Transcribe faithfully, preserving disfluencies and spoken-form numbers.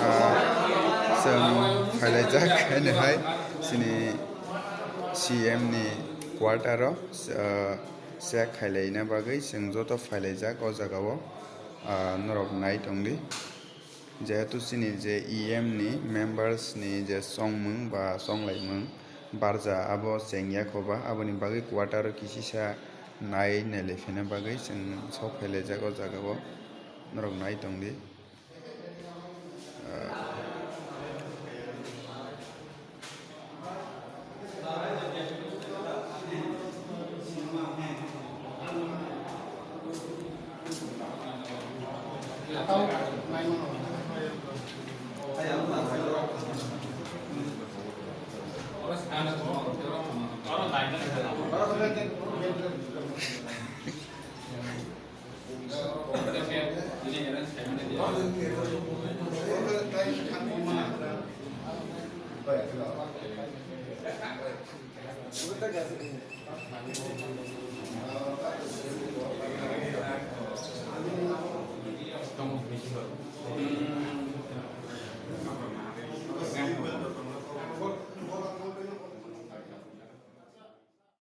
Ah, chwng phailaijak haino hai chini C M ni quarter o, ah, check khailaina bagwi chwng joto phailaijak o jaga o, ah, norok nai tongdi. Jehetu chini je E M ni members ni je chongmung ba chonglaimung barja abo chengya khoba, aboni bagwi quarter o kisisa nai nailai phaina bagwi chwng sok phailaijak o jaga o, norok nai tongdi. Ah.